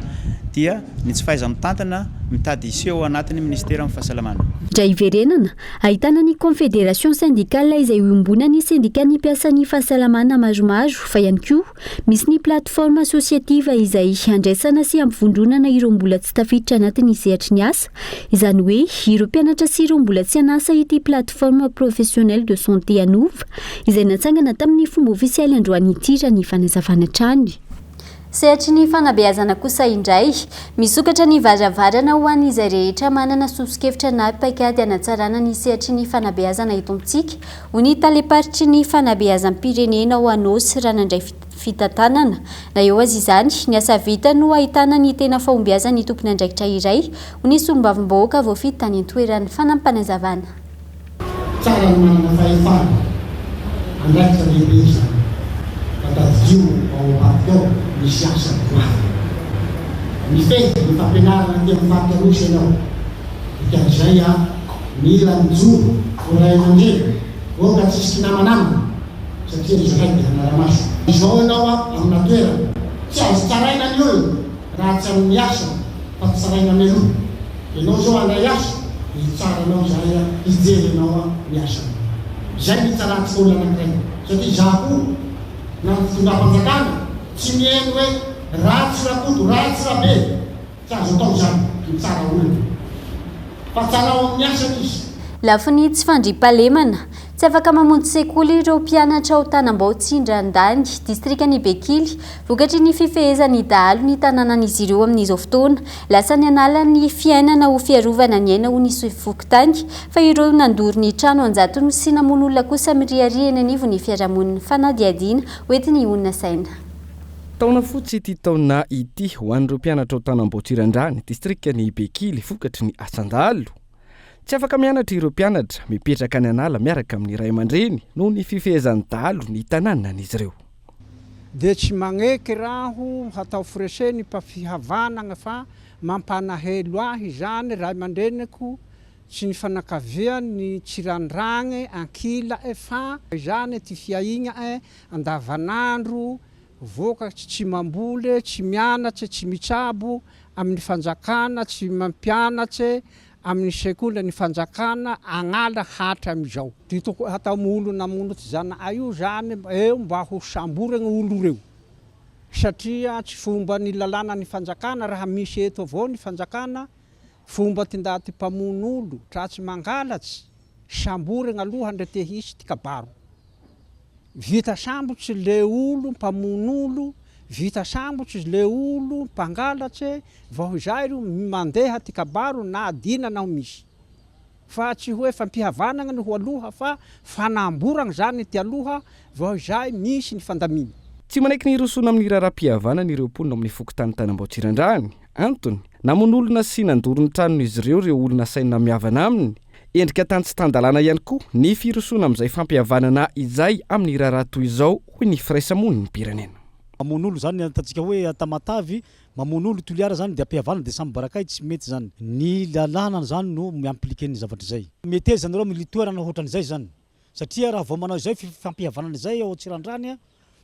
dia ny tsy fahaiza-mitantana mitady hiseho ao anatin'ny ministeran'ny fahasalamana. Raha hiverenana, ahitana ny Confédération syndicale izay iombonan'ny sendikan'ny mpiasan'ny fahasalamana maromaro fa ihany koa Misy ny plateforme associative izay handraisana sy hampivondronana ireo mbola tsy tafiditra anatin'ny sehatry ny asa, izany hoe ireo mpianatra sy ireo mbola tsy an'asa ity plateforme professionnelle de santé Anova izay natsangana tamin'ny fomba ofisialy androany ity raha ny fanazavana hatrany. Sehatry ny fanabeazana kosa indray, misokatra ny varavarana ho an'izay rehetra manana soso-kevitra na paikady hanatsarana ny sehatry ny fanabeazana eto amintsika, Hoy ny talem-paritry ny fanabeazam-pirenena ao Anôsy raha nandray fitantanana. Na eo aza izany, ny asa vita no ahitana ny tena fahombiazan'ny tompon'andraikitra iray, hoy ny solombavambahoaka voafidy tany an-toerana. Fanampinazavana. Tsara ny manana fahefana, andraikitra lehibe izany, fa tadidio ao ambadika ao misy asa goavana. Mifehy ny fampianarana aty amin'ny faritra Anosy ianao. Dikan'izay a, mila mijoro ho ray aman-dreny, aoka tsisy kinamanamana satria izahay dia hanara-maso. Izao ianao a, amina toerana, tsy azo tsaraina ny olona raha tsy amin'ny asany fa tsaraina mialoha. Ianao izao handray asa dia hitsara anao izahay a, hijery anao a ny asanao. Izay no hitsarantsika olona anankiray satria izaho koa na ny fitondram-panjakana tsy mihaino hoe ratsy Rakoto, ratsy Rabe. Tsy azo atao izany, mitsara olona. Fa tsarao amin'ny asany izy. Lafiny tsy fandriampahalemana. Tsy afaka mamonjy sekoly ireo mpianatra ao Tanambao Tsindrandany, distrikan'i Bekily, vokatry ny fifehezan'ny dahalo ny tanànan'izy ireo amin'izao fotoana. Lasa nianala ny fiainana ho fiarovana ny aina hoy ny fokontany, fa ireo nandoro ny trano an-jatony sy namono olona kosa miriaria eny anivon'ny fiarahamonina. Fanadihadiana hoentin'i Honina Saina. Taona fotsy ity taona ity ho an'ireo mpianatra ao Tanambao Tsirandrany, distrikan'i Bekily, vokatry ny asan-dahalo. Tsy afaka mianatra ireo mpianatra, mipetraka any an'ala miaraka amin'ny ray aman-dreny noho ny fifehezan'ny dahalo ny tanànan'izy ireo. Dia tsy magneky raho hatao frese ny mpafihavanagna fa mampanahelo ahy izany ray aman-dreniko tsy ny fanakaviany ny tsirandragny ankila'e fa izany ty fiaigna'e andavanandro, vokatry tsy mambole, tsy mianatse, tsy mitsabo amin'ny fanjakana, tsy mampianatse amin'ny sekoly ny fanjakana agnala hatramizao. Ty tokony hatao am olo namono ty zana'ay io zany eo mba ho samborigny olo reo satria tsy fomba ny lalàna ny fanjakana raha misy eto avao ny fanjakana fomba ty ndaty mpamono olo tratsy mangalatsy samborigny aloha ndre te hisy ty kabaro. Vita sambotsy le olo mpamono olo, vita sambotsy le olo mpangalatse, vaho izay ro mandeha ty kabaro na adina naho misy. Fa tsy hoe fampihavanagna no ho aloha fa fanamboragna zany ty aloha vaho izay misy ny fandamina. Tsy manaiky ny hirosoana amin'ny raharaham-pihavanana ireo mponina ao amin'ny fokontany Tanambao Tsirandrany. Antony, namono olona sy nandoro ny tranon'izy ireo ireo olona asaina mihavana aminy. Endrika tany tsy tan-dalàna ihany koa ny firosoana amin'izay fampihavanana izay amin'ny raharaha toy izao, hoy ny firaisamonim-pirenena. Mamono olo zany ataontsika hoe Tamatavy, mamono olo Toliara zany de ampihavanana de samy barakay tsy mety zany. Ny lalàna zany no mi-impliquer ny zavatra izay. Meteza nareo amin'ny toerana ohatran'izay zany satria raha vao manao izay fampihavanana izay ao Tsirandrany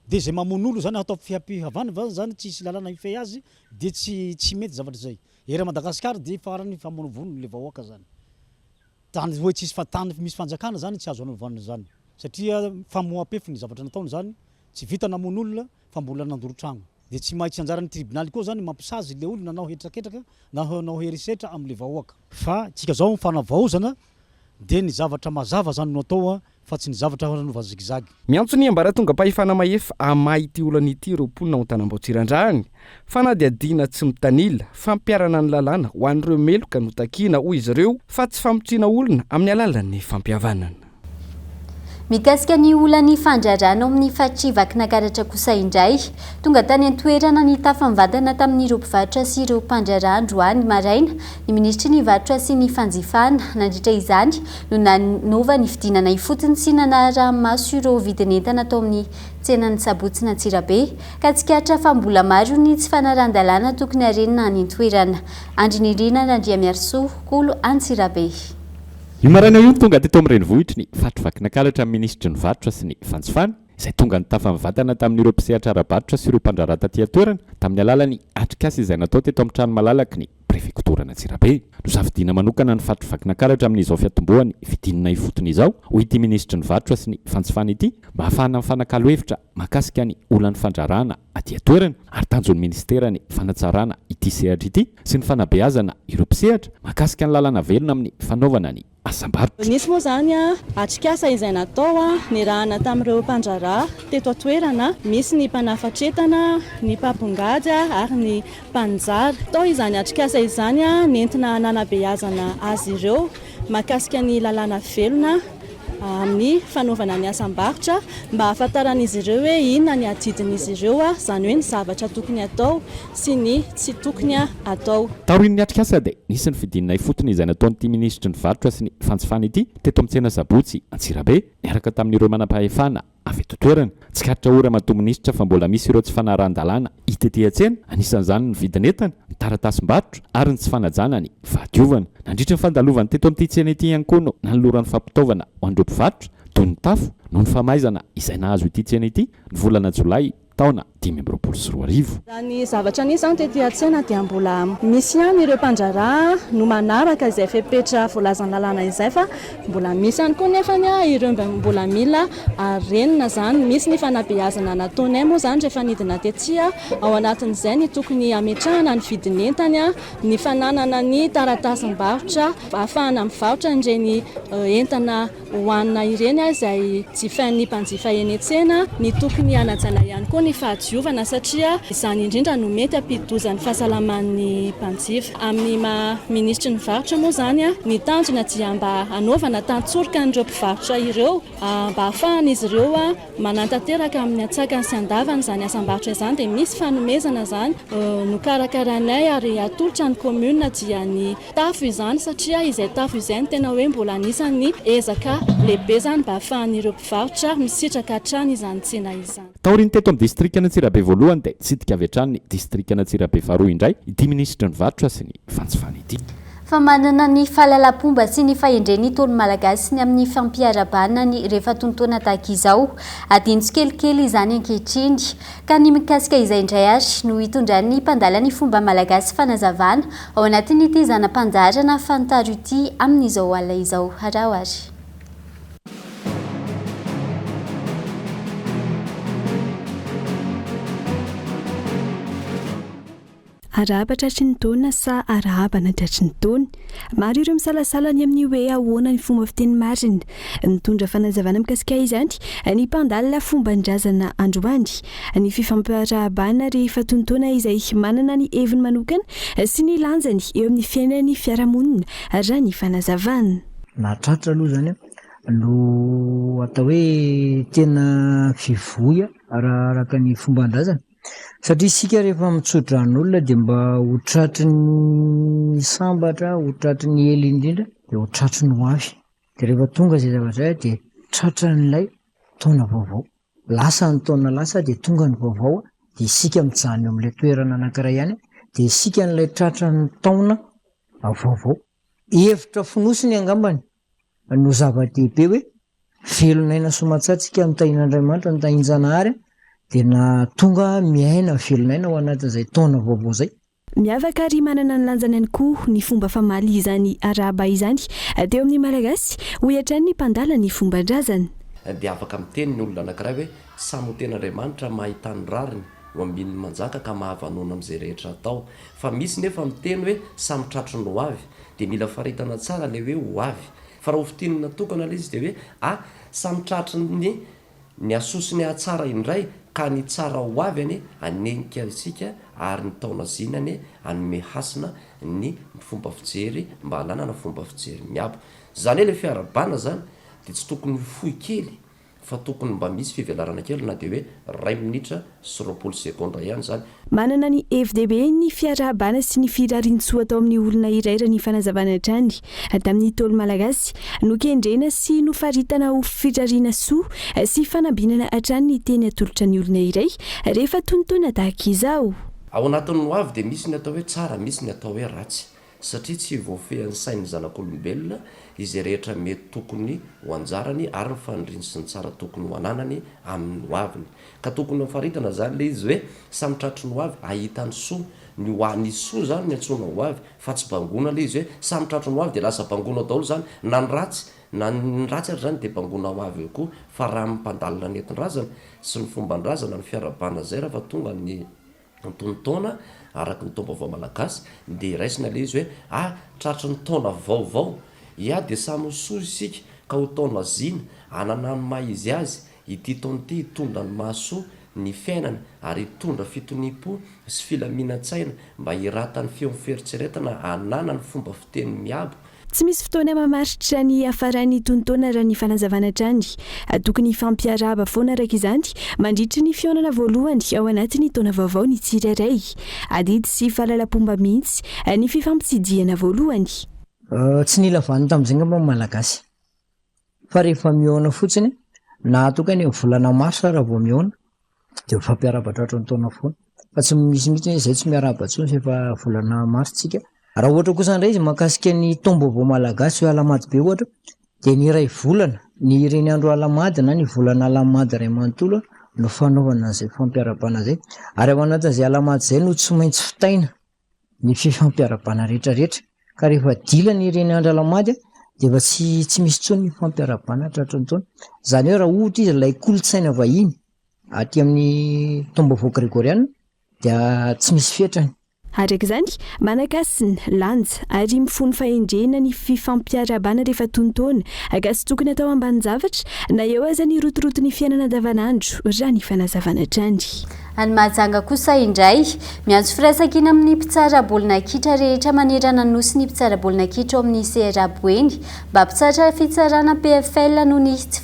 de izay mamono olo zany hatao fihampihavanana va zany tsisy lalàna mifehy azy de tsy tsy mety zavatra izay. Ery Madagascar dia farany famonovono le vahoaka zany. Tany hoe tsisy fa tany misy fanjakana zany tsy azo anaovana zany satria famoham-pefy ny zavatra nataony zany, tsy vita namono olona fa mbola nandoro tragno. Dia tsy maintsy anjaran'ny tribonaly koa zany mampisazy le olona nanao hetraketraka na hanao herisetra amle vahoaka. Fa tsika zao fanavaozana dia ny zavatra mazava zany no atao fa tsy ny zavatra hanaovana zigzag. Miantso ny ambaratongam-pahefana mahefa hamaha ity olana ity ireo mponina ao Antanambao Tsirandrany. Fanadihadiana tsy mitanila, fampiharana ny lalàna ho an'ireo meloka no takiana, hoy izy ireo, fa tsy famotsiana olona amin'ny alalan'ny fampihavanana. Mikasika ny olan'ny fandrarana ao amin'ny faritr'i Vakinakaratra kosa indray, tonga tany an-toerana nitafa mivantana tamin'ireo mpivarotra sy ireo mpandraharaha androany maraina ny minisitry ny varotra sy ny fanjifana. Nandritra izany no nanaovany fidinana ifotony sy nanaraha-maso ireo vidin'entana tao amin'ny. tsenan'ny Sabotsy Antsirabe ka tsikaritra fa mbola maro ny tsy fanarahan-dalàna tokony harenina any an-toerana. Andrinirina Randriamiarisoa, Kolo Antsirabe. Io maraina io no tonga teto amin'ny renivohitry ny faritry Vakinankaratra ny minisitry ny varotra sy ny fanjifana, izay tonga nitafa mivantana tamin'ireo mpisehatra ara-barotra sy ireo mpandraharaha taty an-toerana tamin'ny alalan'ny atrikasa izay natao teto amin'ny trano malalaky ny prefektoran'Antsirabe. Nosafidiana manokana ny faritry Vakinankaratra amin'izao fiatombohan'ny fidinana ifotony izao, hoy ity minisitry ny varotra sy ny fanjifana ity, mba hahafahana mifanakalo hevitra mahakasika ny olan'ny fandraharahana aty an-toerana ary tanjon'ny minisitera ny fanatsarana ity sehatra ity sy ny fanabeazana ireo mpisehatra mahakasika ny lalana velona amin'ny fanaovana ny asam-barotra. Nisy moa izany atrikasa izay natao niarahana tamin'ireo mpandraharaha teto an-toerana, misy ny mpanafatretana, ny mpampongady ary ny mpaninjara. Tao izany atrikasa izany nentina nanabeazana azy ireo mahakasika ny lalàna velona amin'ny fanaovana ny asam-barotra mba hahafantaran'izy ireo hoe inona ny adidin'izy ireo, izany hoe ny zavatra tokony hatao sy ny tsy tokony hatao. Taorian'ny atrikasa dia nisy ny fidinana ifotony izay nataon'ity minisitry ny varotra sy ny fanjifana ity teto amin'ny tsena Sabotsy Antsirabe niaraka tamin'ireo manampahefana avy eto an-toerana. Tsikaritra hoy Ramatoa Minisitra fa mbola misy ireo tsy fanarahan-dalàna hita ety an-tsena, anisan'izany ny vidin'entana, ny taratasim-barotra ary ny tsy fanajana ny fahadiovana. Nandritra ny fandalovany teto amin'ity tsena ity ihany koa no nanolorany fampitaovana ho an'ireo mpivarotra, toy ny tafo, noho ny famaizana izay nahazo ity tsena ity ny volana jolay taona 2025. Raha ny zavatra nisy izany tety an-tsena dia mbola misy ihany ireo mpandraharaha no manaraka izay fepetra voalazan'ny lalàna izay fa mbola misy ihany koa nefa ireo mbola mila harenina izany. Misy ny fanabeazana nataonay moa izany rehefa nidina tety ao anatin'izay ny tokony hametrahana ny vidin'entana, ny fananana ny taratasim-barotra ahafahana mivarotra an'ireny entana hohanina ireny izay jifain'ny mpanjifa eny an-tsena, ny tokony hanajana ihany koa ny fahadiovana satria izany indrindra no mety hampidi-doza ny fahasalaman'ny mpanjifa. Amin'ny maha minisitry ny varotra moa izany, ny tanjona dia mba hanaovana tantsoroka an'ireo mpivarotra ireo mba hahafahan'izy ireo manatanteraka amin'ny antsakany sy andavany izany asam-barotra izany dia misy fanomezana izany nokarakarainay ary atolotra ny commune dia ny Tafo izany satria izay tafo izay no tena hoe mbola anisan'ny ezaka lehibe izany mba ahafahan'ireo mpivarotra misitraka hatrany izany tsena izany. Taorian'ny teto amin'ny distrikan'Antsirabe voalohany dia nitsidika avy hatrany ny distrikan'Antsirabe faharoa indray ity minisitry ny varotra sy ny fanjifana ity. Fa manana ny fahalalam-pomba sy ny fahendren'ny Ntaolo Malagasy ny amin'ny fampiarahabana ny rehefa tontaona tahaka izao. Adino tsikelikely izany ankehitriny. Ka ny mikasika izay indray ary no hitondran'ny mpandala ny fomba malagasy fanazavana ao anatin'ity zana-pandaharana Fantaro ity amin'izao alina izao. Araho ary. Arahaba tratry ny taona sa arahabana tratry ny taona? Maro ireo misalasala ny amin'ny hoe ahoana ny fomba fiteny marina. Nitondra fanazavana mikasika izany ny mpandalina fomban-drazana androany. Ny fifampirahabana rehefa tontaona izay manana ny heviny manokana sy ny lanjany eo amin'ny fiainan'ny fiarahamonina raha ny fanazavana. Nahatratra aloha izany no atao hoe tena fivoy raha araka ny fomban-drazana. Satria isika rehefa mitso-drano olona dia mba ho tratry ny sambatra, ho tratry ny ela indrindra, dia ho tratry ny ho avy. Dia rehefa tonga izay zavatra izay dia tratran'ilay taona vaovao. Lasa ny taona lasa dia tonga ny vaovao, dia isika mijanona eo amin'ilay toerana anankiray ihany, dia isika an'ilay tratran'ny taona vaovao. Hevitra fonosiny angambany no zava-dehibe hoe Velon'aina soamantsara tsika notahian'Andriamanitra, notahian-Janahary dia nahatonga miaina velon'aina ao anatin'izay taona vaovao izay. Miavaka ary manana ny lanjany ihany koa ny fomba famaly izany arahaba izany teo amin'ny Malagasy, hoy hatrany ny mpandala ny fomban-drazana. Dia afaka miteny ny olona anankiray hoe, Samy ho ten'Andriamanitra mahita ny rariny, ho ambininy manjaka ka mahavanona amin'izay rehetra atao. Fa misy nefa miteny hoe, Samy tratry ny ho avy. Dia mila faritana tsara ilay hoe ho avy. Fa raha ho fintinina tokana ilay izy dia hoe a samy tratry ny ny hasoa sy ny hatsara indray ka ny tsara ho avy anie hanenika antsika ary ny taona zina anie hanome hasina ny fomba fijery mba hananana fomba fijery miabo. Izany hoe ilay fiarahabana izany dia tsy tokony ho fohy kely. Fa tokony mba misy fivelarana kely na dia hoe iray minitra sy 20 segondra ihany izany. Manana ny hevi-dehibe ny fiarahabana sy ny firarian-tsoa atao amin'ny olona iray raha ny fanazavana hatrany tamin'ny Ntaolo Malagasy. Nokendrena sy nofaritana ho firariana soa sy fanambinana hatrany ny teny atolotra ny olona iray rehefa tonontaona tahaka izao. Ao anatin'ny ho avy dia misy ny atao hoe tsara, misy ny atao hoe ratsy. Satria tsy voafehin'ny sain'ny zanak'olombelona izay rehetra mety tokony ho anjarany ary ny faniriany sy ny tsara tokony ho ananany amin'ny ho aviny. Ka tokony hofaritana izany ilay izy hoe samy tratry ny ho avy hahita ny soa. Ny ho ny soa izany no iantsoana ho avy fa tsy bangoina ilay izy hoe samy tratry ny ho avy dia lasa bangoina daholo izany na ny ratsy na ny ratsy ary izany dia bangoina ho avy eo koa fa raha ny mpandalina nentin-drazana sy ny fomban-drazana ny fiarahabana izay raha fa tonga ny antonon-taona araka ny taom-baovao malagasy dia raisina ilay izy hoe ah tratry ny taona vaovao ia dia samy ho soa isika ka ho taona zina hanana ny maha izy azy ity taona ity hitondra ny mahasoa ny fiainana ary hitondra fitoniam-po sy filaminan-tsaina mba hiratan'ny feon'ny fieritreretana hanana ny fomba fiteny miabo Tsy misy fotoana mamaritra ny hiafaran'ny tonon-taona raha ny fanazavana hatrany. Tokony hifampiarahaba foana araka izany mandritry ny fihaonana voalohany ao anatin'ny taona vaovao ny tsirairay. Adidy sy fahalalam-pomba mihitsy ny fifampitsidihana voalohany. Tsy nila vaniny tamin'izay angamba ny Malagasy fa rehefa mihaona fotsiny na toa ka any amin'ny volana marsa raha vao mihaona dia mifampiarahaba tratry ny taona foana fa tsy misy mihitsy hoe izay tsy miarahaba intsony fa efa volana marsa tsika. Raha ohatra kosa indray izy mahakasika ny taom-baovao malagasy hoe alahamady be ohatra dia ny iray volana, ny ireny andro alahamady na ny volana alahamady iray manontolo no fanaovana an'izay fampiarahabana izay ary ao anatin'izay alahamady izay no tsy maintsy vitaina ny fifampiarahabana rehetra rehetra ka rehefa dila ny ireny andro alahamady dia efa tsy tsy misy intsony ny fampiarahabana tratry ny taona. Izany hoe raha ohatra izy ilay kolontsaina vahiny aty amin'ny taom-baovao gregoriana dia tsy misy fetrany. Araka izany, manan-kasina, lanja ary mifono fahendrena ny fifampiarahabana rehefa tonon-taona ka tsy tokony atao ambanin-javatra na eo aza ny rotoroton'ny fiainana andavanandro, raha ny fanazavana hatrany. Any Mahajanga kosa indray, miantso firaisankina amin'ny mpitsara baolina kitra rehetra manerana ny Nosy ny mpitsara baolina kitra ao amin'ny CRA Boeny mba hampitsahatra fitsarana PFL noho ny tsy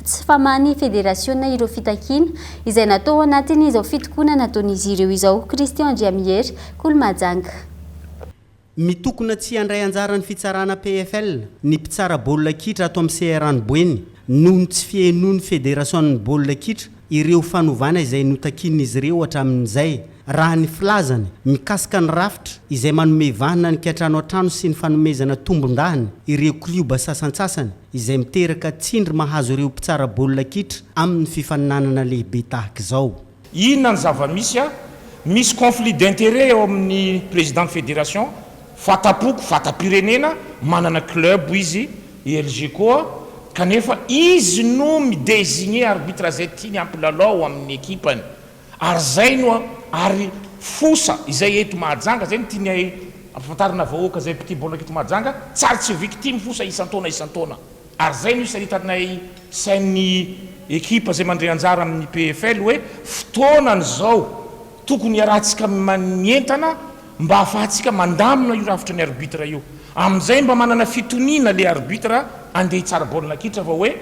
tsy famahan'ny federasiona ireo fitakiana izay natao ao anatin'izao fitokonana nataon'izy ireo izao. Christian Andriamihery, Kolo Mahajanga. Mitokona tsy handray anjara ny fitsarana PFL ny mpitsara baolina kitra ato amin'ny CR any Boeny noho ny tsy fihainoan'ny federasion'ny baolina kitra ireo fanovana izay notakian'izy ireo hatramin'izay, raha ny filazany, mikasika ny rafitra izay manome vahana ny kiantranoantrano sy ny fanomezana tombondahiny ireo klioba sasantsasany izay miteraka tsindry mahazo ireo mpitsara baolina kitra amin'ny fifaninanana lehibe tahak'izao. Inona ny zava-misy a? Misy conflit d'intérêt eo amin'ny président fédération, fatapoko, fatam-pirenena, manana club izy, ELGCO, kanefa izy no mi-designer arbitre izay tiany hampilalao amin'ny ekipany. Ary izay no ary fosa izay eto Mahajanga, izay no tiany ampifantarina vahoaka izay mpitia baolina eto Mahajanga, tsary tsy victime fosa isan-taona isan-taona. Ary izay no isaritanay sain'ny ekipa izay mandray anjara amin'ny PFL hoe fotoanany izao tokony hiarahantsika mientana mba hahafahantsika mandamina io rafitra ny arbitre io. Amin'izay mba manana fitoniana le arbitre andeha hitsara baolina kitra fa hoe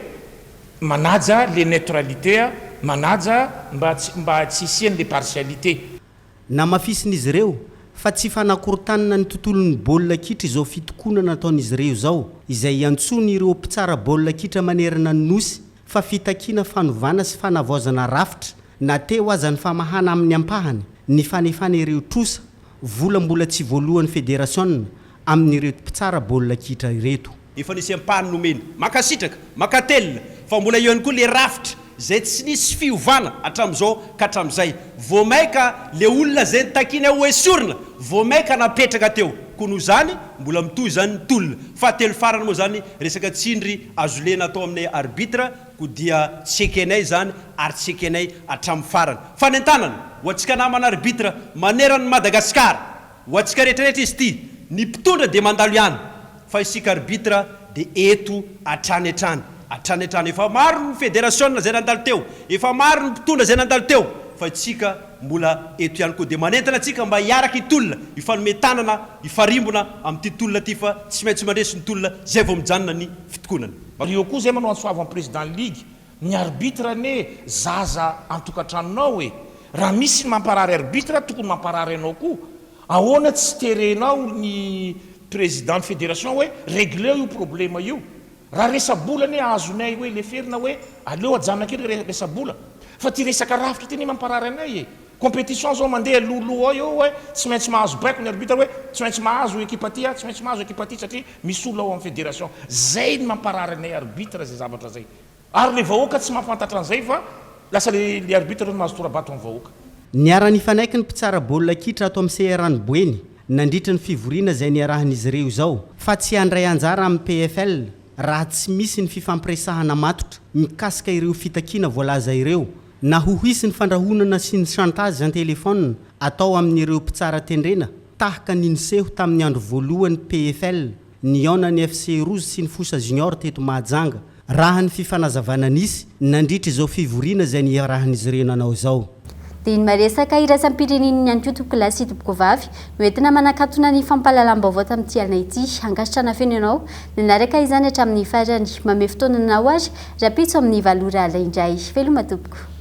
manaja le neutralité, manaja mba tsy mba tsy hisian'le partialité. Namafisin'izy ireo fa tsy fanakorontanana ny tontolon'ny baolina kitra izao fitokonana ataon'izy ireo izao, izay iantsoany ireo mpitsara baolina kitra manerana ny Nosy fa fitakiana fanovana sy fanavaozana rafitra na teo aza ny famahana amin'ny ampahany ny fanefana ireo trosa vola mbola tsy voaloan'ny federasiona amin'ireto mpitsara baolina kitra ireto. Efa nisy ampahany nomena. Mankasitraka, mankatelina, fa mbola eo ihany koa le rafitra izay tsy nisy fiovana hatramin'izao ka hatramin'izay. Vao maika le olona izay nitakiana ho esorina, vao maika napetraka teo. Koa noho izany, mbola mitohy izany ny tolona. Fahatelo farany moa izany, resaka tsindry azolena atao aminay arbitre, koa dia tsy ekenay izany ary tsy ekenay hatramin'ny farany. Fanentanana ho antsika namana arbitre manerana an'i Madagasikara. Ho antsika rehetra rehetra izy ity, ny mpitondra dia mandalo ihany fa isika arbitre dia eto hatrany hatrany, hatrany hatrany. Efa maro ny federasiona izay nandalo teo, efa maro ny mpitondra izay nandalo teo fa isika mbola eto ihany koa. Dia manentana antsika mba hiaraka hitolona, hifanome tanana, hifarimbona amin'ity tolona ity fa tsy maintsy mandresy ny tolona izay vao mijanona ny fitokonana. Eo koa izay manao antso avo amin'ny président ligue. Ny arbitre anie zaza an-tokantranonao e! Raha misy ny mamparary arbitre tokony mamparary anao koa. Ahoana tsy terenao ny président ny fédération hoe regleo io problema io. Raha resa-bola anie azonay hoe leferina hoe aleo ajanona kely re resa-bola. Fa ty resaka rafitra ty anie mamparary anay e! Compétition zao mandeha aloha eo hoe tsy maintsy mahazo baiko ny arbitre hoe tsy maintsy mahazo ekipa ty ah, tsy maintsy mahazo ekipa ty satria misy olona ao amin'ny fédération. Zay ny mamparary anay arbitre zay zavatra zay. Ary le vahoaka tsy mahafantatra an'izay fa lasa le le arbitre no mahazo tora-bato amin'ny vahoaka. Niara-nifanaiky ny mpitsara baolina kitra ato amin'ny CR Boeny nandritra ny fivoriana izay niarahan'izy ireo izao fa tsy handray anjara amin'ny PFL raha tsy misy ny fifampiresahana matotra mikasika ireo fitakiana voalaza ireo na ho hisy ny fandrahonana sy ny chantage an-telefaonina atao amin'ireo mpitsara tendrena tahaka ny niseho tamin'ny andro voalohany PFL Nihaona ny FC Rouge sy ny Fosa Junior teto Mahajanga, raha ny fifanazavana nisy nandritra izao fivoriana izay niarahan'izy ireo nanao izao. Dia ny maresaka iraisam-pirenena ihany koa tompokolahy sy tompokovavy no entina manakatona ny fampahalalam-baovao tamin'ity alina ity. Ankasitrahana feno ianao nanaraka izany hatramin'ny farany. Mamehy fotoana anao ary rahampitso amin'ny valo ora alina indray. Veloma tompoko.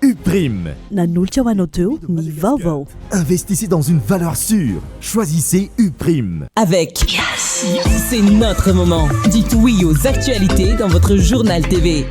Uprime. Nanolotra ho anao teo ny vaovao. Investissez dans une valeur sûre. Choisissez Uprime. Avec C'est notre moment. Dites oui aux actualités dans votre journal TV.